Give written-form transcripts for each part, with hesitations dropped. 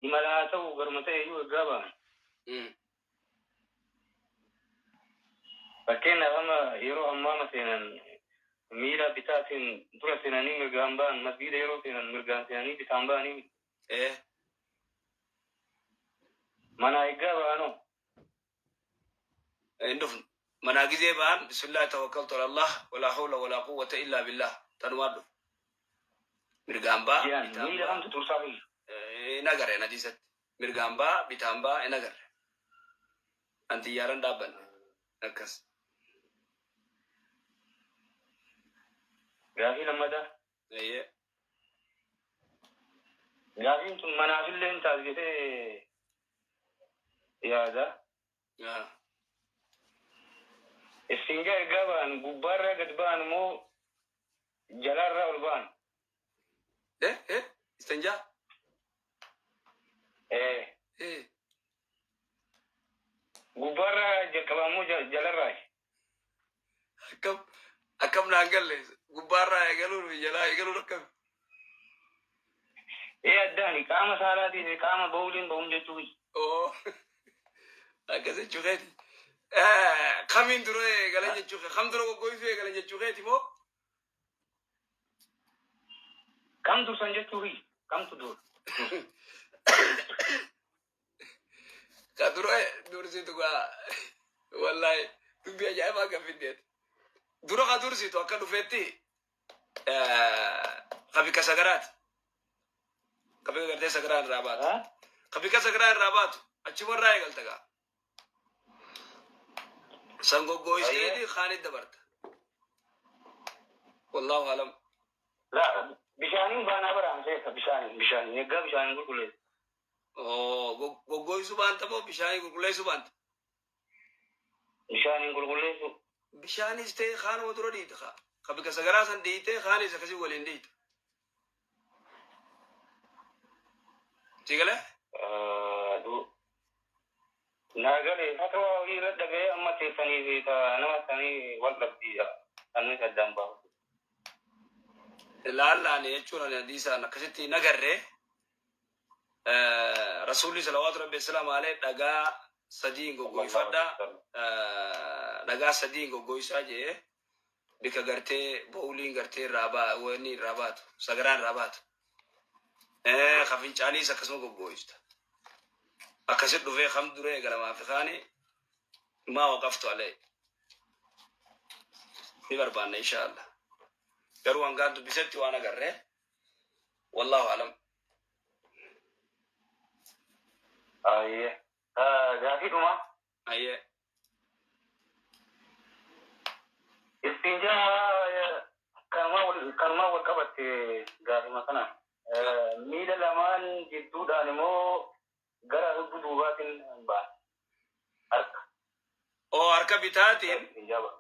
Imala haa ta'u garuma ta'e iyyuu ergaa ba'an. Fakkeenyaaf amma yeroo hammaama seenan miila bitaatiin dura seenanii mirgaan ba'an, masgiida yeroo seenan mirgaan seenanii bitaan ba'anii. Manaa eeggaa ba'anoo? Hin dhufnu. Manaa gizee ba'an bismillaahi tawakkaltu ala Allah walaa hawla walaa quwwata illaa billah tanumaan dhufu. Mirgaan ba'a Ji'an bitaan miila ba'a kamtu dursaa fiyya? Hin agarre an hadiisatti. Mirgaan ba'a bitaan ba'a hin agarre. An xiyyaaran dhaabbanne. Akkas. Gaafii lammataa. Eeyyee. Gaafiin tun manaafillee hin taati jedhee yaada. Istinjaa ergaa ba'an gubbaarraa gad ba'an moo jalaarraa ol ba'an? Eh eh istinjaa? Ee. Eh. Gubbaarraa jalqaban moo jalarraa? Akkam akkam naan galle, gubbaarraa eegaluun fi jalaa eegaluun akkam? Ee, addaani qaama saalaatii fi qaama bowliin ba'uun jechuu kiyya. Oo, akkas jechuu keeti. Kamiin dura eegalan jechuu kee, kam dura goggoysuu eegalan jechuu keeti moo? Kam dursan jechuu kiyya. Kamtu dura? Ka dura dursitu gaa, wallahi dubbii ajaa'ibaa kan fiddeet. Dura ka dursitu akka dhufetti ka bika sagaraati. Ka bika gartee sagaraan irraa baatu. Ka bika sagaraan irraa baatu achumarraa eegalta gaa. San goggooysteeti kaanit dabarta. Wallaahu alam. Laa, bishaaniin baanaa baraan seeka, bishaaniin bishaaniin eeggaa bishaaniin qulqulleessa. Oo, goggooysuu baanta moo bishaanii qulqulleessuu baanta? Bishaaniin qulqulleessu. Bishaanis ta'e kaanuma dura dhiita kaa. Ka bika sagaraa san dhiitee kaanis akkasii waliin dhiita. Si galee? Naa galee, fatwa wayii irra dhaga'ee amma teessanii fi ta nama sanii wal dhabdiidha. Annis addaan baasu. Laallaani jechuun ani hadiisaan akkasitti hin agarre. Rasuulli salawaatu rabbi assalaamu alayhi dhagaa sadiin goggoyfadha, dhagaa sadiin goggoysaa jee, bika gartee bowliin gartee irraa baa wanni irraa baatu, sagaraan irraa baatu, ka fincaaniis akkasuma goggoysta. Akkasit dhufee kam dura eegalamaa fi kaani maa waqaftu alayhi ni barbaanna insha Allah. Garuu hangaan dubbisetti waan agarre, wallahu alam. Ayyee. Gaafii dhumaa. Ayyee. Istinjaa kanumaa wal qabatte gaafima kana. Miila lamaan jidduudhaan immoo gara hudduu duubaatiin ba'an? Harka. Oo, harka bitaatiin Istinjaa ba'a.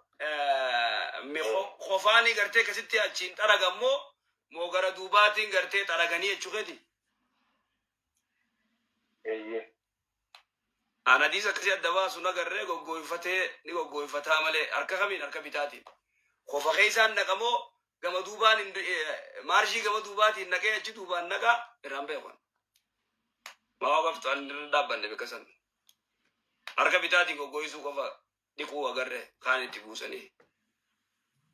Qofaanii gartee akkasitti achiin xaragan moo gara duubaatiin gartee xaraganii jechuu keeti? Eeyyee. An hadiisa akkasii adda baasu nagarree. Goggooyfatee ni goggooyfataa malee harka kamiin, harka bitaatiin. Qofa keessaan naqamoo gama duubaan maarshii gama duubaatiin naqee achi duubaan naqaa irraan beekan. Maa waqaftu an irra dhaabbanne bikka san. Harka bitaatiin goggooysuu qofa dhiquu agarre kaan itti buusanii.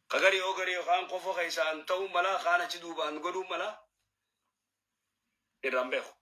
Ka garii yoo garii kaan qofa keessaan ta'uu mala, kaan achi duubaan godhuu mala, irraan beeku.